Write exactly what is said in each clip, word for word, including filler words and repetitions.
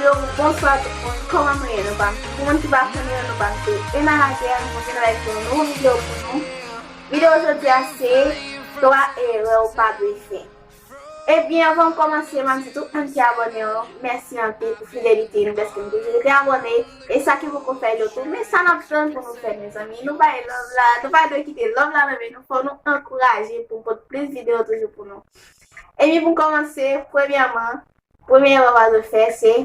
Yo, bonswa tout moun, kòman nou ye? Nou pa m, pou moun ki pa konnen yo, nou pa m se Emma Laguerre, nou vin avèk yon nouvo videyo pou nou. Videyo jodi a se twa erè ou pa dwe fè. Ebyen, anvan m kòmanse, m ap di tout moun ki abòne yo, mèsi anpil pou fidelite nou, dèske nou toujou rete abòne, e sa ki poko fè yo tou, men sa n ap tann pou nou fè, mezanmi, nou bay love la, nou pa dwe kite love la nan men nou, fò nou ankouraje pou pote plis videyo toujou pou nou. Ebyen, pou kòmanse, premyèman, premye erè w pa dwe fè, se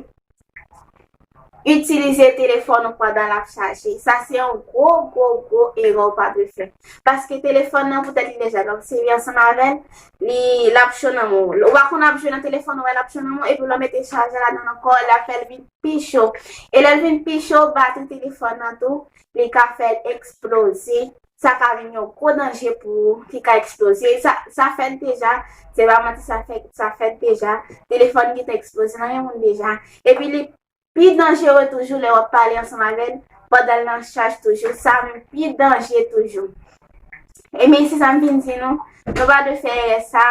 itilize telefòn ou pandan l ap chaje. Sa se yon gwo, gwo, gwo erè w pa dwe fè. Paske telefòn nan poutèt li deja l ap seri ansanm avè l, li l ap cho nan men w. Ou pa konn ap jwe nan telefòn ou wè l ap cho nan men w, epi w mete chajè ladan l ankò, l ap fè l vin pi cho. E lè l vin pi cho, batri telefòn nan tou, li ka fè l eksploze. Sa ka vin yon gwo danje pou ou, ki ka eksploze. Sa, sa fèt deja, se pa manti, sa fèt, sa fèt deja. Telefòn gentan eksploze nan yon moun deja. Epi li pi danjere toujou lè w ap pale ansanm avè l pandan l nan chaj toujou. Sa menm pi danje toujou. E men se sa m vin di nou, nou pa dwe fè erè sa.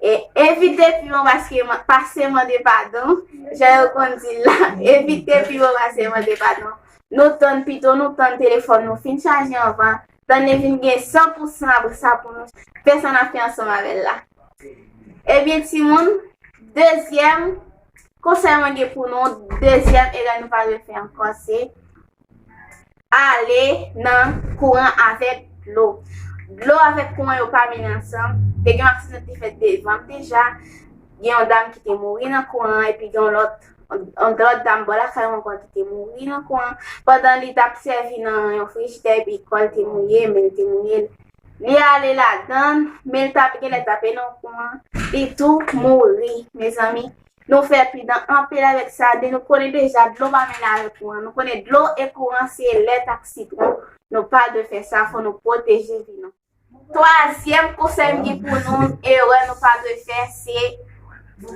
E evite piman paske ma- pase mande padon. Jan yo konn di l la, evite piman pase mande padon. Nou tann pito, nou tann telefòn nou fin chaje anvan. Tann li vin gen san pou san apre sa pou nou fè sa n ap fè ansanm avè l la. Ebyen, timoun, dezyèm konsèy mwen gen pou nou, dezyèm erè nou pa dwe fè ankò, se ale nan kouran avèk dlo. Dlo avèk kouran yo pa mele ansanm. Te gen yon aksidan ki te fèt devan m deja. Gen yon dam ki te mouri nan kouran an, epi gen yon lòt, yon lòt dam bò lakay mwen ankò ki te mouri nan kouran an, pandan li t ap sèvi nan yon frijidè, epi kò l te mouye, men l te mouye. Li ale ladan l, men l t ap genlè tape nan kouran an, li tou mouri, mezanmi. Nou fè pridan anpil avèk sa, de nou konnen deja dlo pa mele avèk kouran. Nou konnen dlo e kouran se lèt ak sitwon. Nou pa dwe fè sa, fò nou pwoteje vi nou. Twazyèm konsèy m gen pou nou, erè nou pa dwe fè, se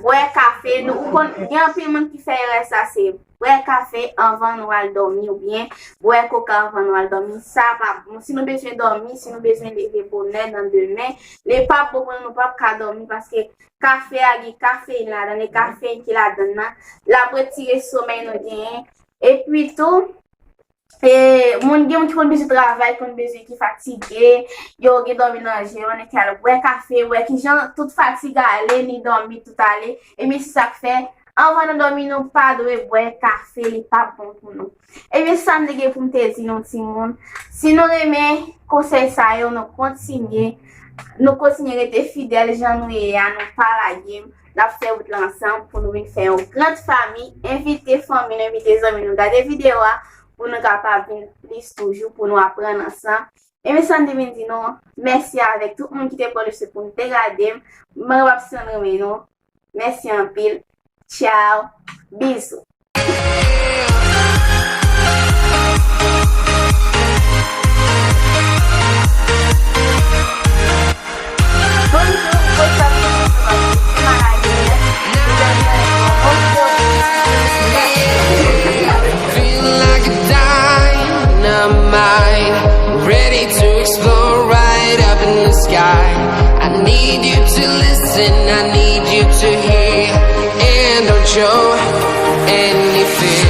bwè kafe. Nou, ou konn, gen anpil moun ki fè erè sa, se bwè kafe anvan nou al dòmi, oubyen bwè koka anvan nou al dòmi. Sa pa bon. Si nou bezwen dòmi, si nou bezwen leve bonè nan demen, li pa bon pou nou, nou p ap ka dòmi paske kafe a gen kafeyin ladan l, e kafeyin ki ladan l nan, l ap retire somèy nou genyen. Epi tou, e, moun, gen moun ki konn bezwen travay, konn bezwen ki fatige, yo gen dòmi nan je, yo annik al bwè kafe, wè kijan tout fatig ale, ni dòmi tout ale. Ebyen, se sa k fè, anvan nou dòmi, nou pa dwe bwè kafe, li pa bon pou nou. Ebyen, sa m te gen pou m te di nou, timoun. Si nou renmen konsèy sa yo, nou kontinye, nou kontinye rete fidèl jan nou ye a, nou pa lage m. N ap fè wout la ansanm pou nou vin fè yon gran fanmi. Envite fanmi nou, envite zanmi nou gade videyo a pou nou kapab vin plis toujou, pou nou aprann ansanm. Ebyen, sa m te vin di nou, mèsi avèk tout moun ki te pran le sou pou nou te gade m. Mwen, w ap sanm renmen nou. Mèsi anpil. Tchao. Bizou. Bonjou, bonswa tout moun, nou pa sou Emma Laguerre. Nou byen avèk yon lòt pwodui. Feel like a dynamite, ready to explode right up in the sky. I need you to listen, I need you to hear, and don't show anything.